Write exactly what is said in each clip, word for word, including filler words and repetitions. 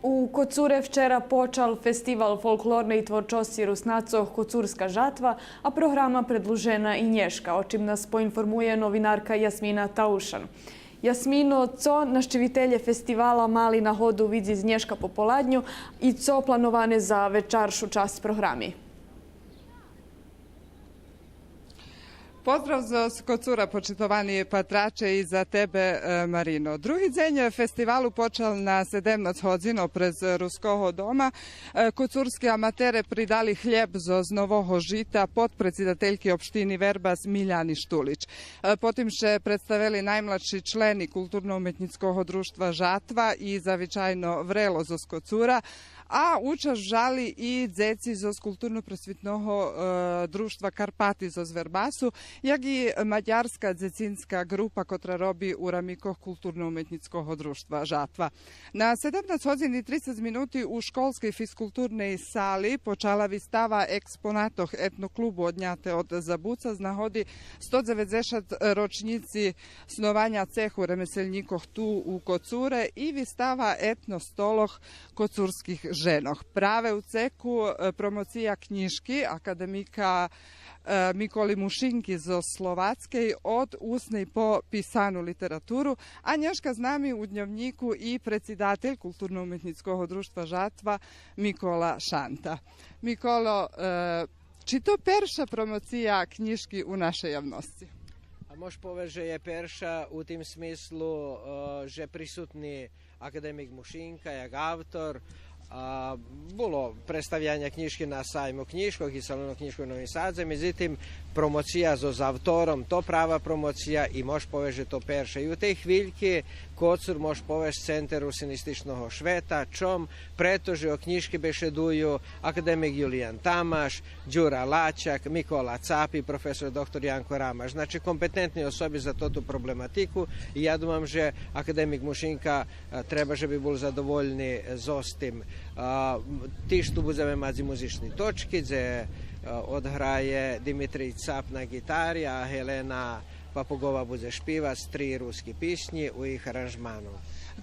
У Коцуре вчера почал фестивал фолклорней творчосци Руснацох „Коцурска жатва”, а програма предлужена и нєшка, о чим нас поинформує новинарка Ясмина Таушан. Ясмино, цо нащивителє фестивала мали нагоду видзиц нєшка пополадню и цо плановане за вечаршу часц програми? Поздрав зоз Коцура, почитовани патраче, и за тебе, е, Марино. Други дзень фестивалу почал на седемнац годзин опрез Руского дома. Е, коцурски аматере придали хлєб зоз нового жита подпредсидательки општини Вербас Миляни Штулич. Е, потим ше представели наймладши члени Културно-уметнїцкого дружтва „Жатва” и завичайно „Врело” зоз Коцура, а учаш вжали и дзеци зоз Културно-просвитного, е, дружтва „Карпати” зоз Вербасу, як и мадярска дзецинска ґрупа котра роби у рамикох Културно-уметнїцкого дружтва „Жатва”. На седемнац годзин и трицец минути у школскей фискултурней сали почала вистава експонатох Етно-клубу „Одняте од забуца” з нагоди сто дзеведзешат рочнїци снованя цеху ремеселнїкох ту у Коцуре и вистава етно-столох коцурских женох. Праве у цеку, е, промоция кнїжки академика, е, Миколи Мушинки зоз Словацкей „Од усней по писану литературу”, а нєшка з нами у дньовнїку и предсидатель Културно-уметнїцкого дружтва „Жатва” Микола Шанта. Миколо, е, чи то перша промоция кнїжки у нашей явносци? А мож повесц же є перша у тим смислу, е, же присутни академик Мушинка як автор. А, було представяня кнїжки на сайму кнїжкох и салону кнїжкох у Новим Садзе, медзитим промоция зоз автором, то права промоция и мож повесц же то перша. И у тей хвильки Коцур, мож повесц, центер русинистичного швета. Чом? Прето же о кнїжки бешедую академик Юлиян Тамаш, Дюра Лачак, Микола Цап и професор доктор Янко Рамаш. Значи, компетентни особи за тоту проблематику. И я думам же академик Мушинка, е, треба же би бул задовольни зоз тим. А, м, тиж ту будземе мац и музични точки, дзе, е, одграє Димитрий Цап на ґитари, а Гелена Папуґова будзе шпивац три руски писнї у їх аранжману.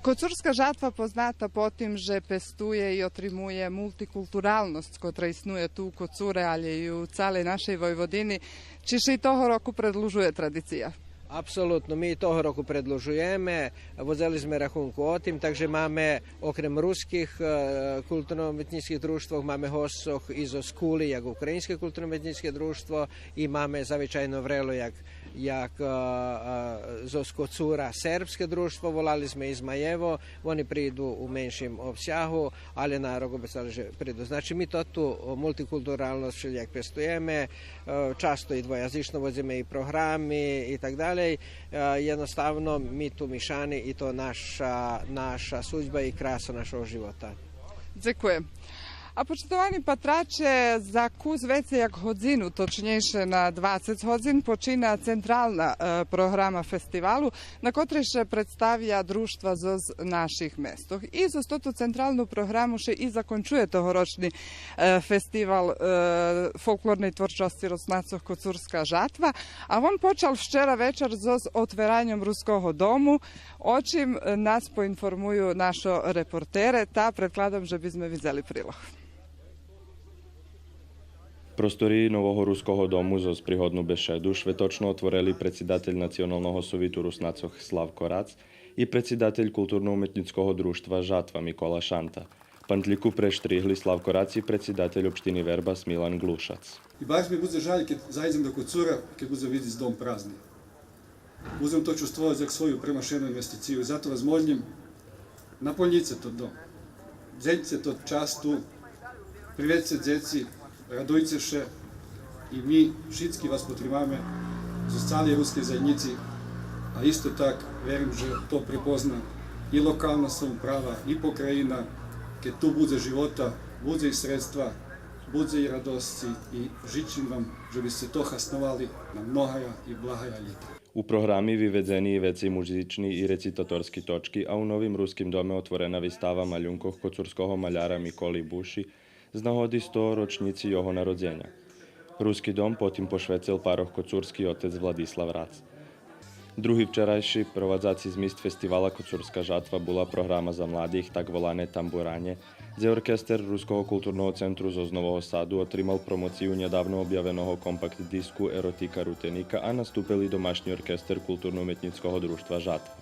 Коцурска жатва позната по тим же пестує и отримує мултикултуралносц котра иснує ту у Коцуре, алє и у цалей нашей Войводини. Чи ше и того року предлужує традиция? Апсолутно, ми и того року предлужуєме. Водзели зме рахунку о тим, так же маме, окрем руских, е, културно-уметнїцких дружтвох, маме госцох и зоз Кули, як Українске културно-уметнїцке дружтво, и маме завичайно „Врело” як як, е, е, зоз Коцура сербске дружтво, волали зме и Змаєво, вони приду у меншим обсягу, алє на рок обецали же приду. Значи, ми тоту мултикултуралносц вшелїяк пестуєме, е, часто и двоязично водзиме и програми и так далєй. Е, єдноставно, ми ту мишани и то наша, наша судьба и краса нашого живота. Дзекуєм. А почитовани патраче, за кус вецей як годзину, точнєйше на двацец годзин, почина централна, е, програма фестивалу, на котрей ше представя дружтва зоз наших местох. И зоз тоту централну програму ше и закончує тогорочни, е, фестивал, е, фолклорней творчосци Руснацох „Коцурска жатва”, а вон почал вчера вечар зоз отвераньом Руского дому, о чим, е, нас поинформую нашо репортере, та предкладам же би зме видзели прилог. Просториї Нового Руского дому зоз пригодну бешеду шветочно отворели предсидатель Националного совиту Руснацох Славко Рац и предсидатель Културно-уметнїцкого дружтва „Жатва” Микола Шанта. Пантлїку прештригли Славко Рац и предсидатель општини Вербас Милан Глушац. И баш ми будзе жаль кед зайдзем до Коцура, кед будзем видзиц дом празни. Будзем то чувствовац як свою премашену инвестицию. Зато вас молїм, наполнїце тот дом. Дзельце тот час ту, приведзце дзеци, радуйце ше и ми шицки вас потримаме зоз цалей рускей заєднїци, а исто так верим же то препозна и локална самоуправа, и покраїна. Кед ту будзе живота, будзе и средства, будзе и радосци и жичим вам же бисце то хасновали на многая и благая лїта. У програми виведзени и вецей музични и рецитаторски точки, а у Новим Руским доме отворена вистава малюнкох коцурского маляра Миколи Буши з нагоди сто рочнїци його народзеня. Руски дом потим пошвецел парох коцурски отец Владислав Рац. Други вчерайши провадзаци змист фестивала Коцурска жатва була програма за младих, так волане Тамбуранє, дзе оркестер Руского културного центру зоз Нового Саду отримал промоцию нєдавно обявеного компакт диску Еротика Рутеника, а наступел и домашнї оркестер Културно-уметнїцкого дружтва Жатва.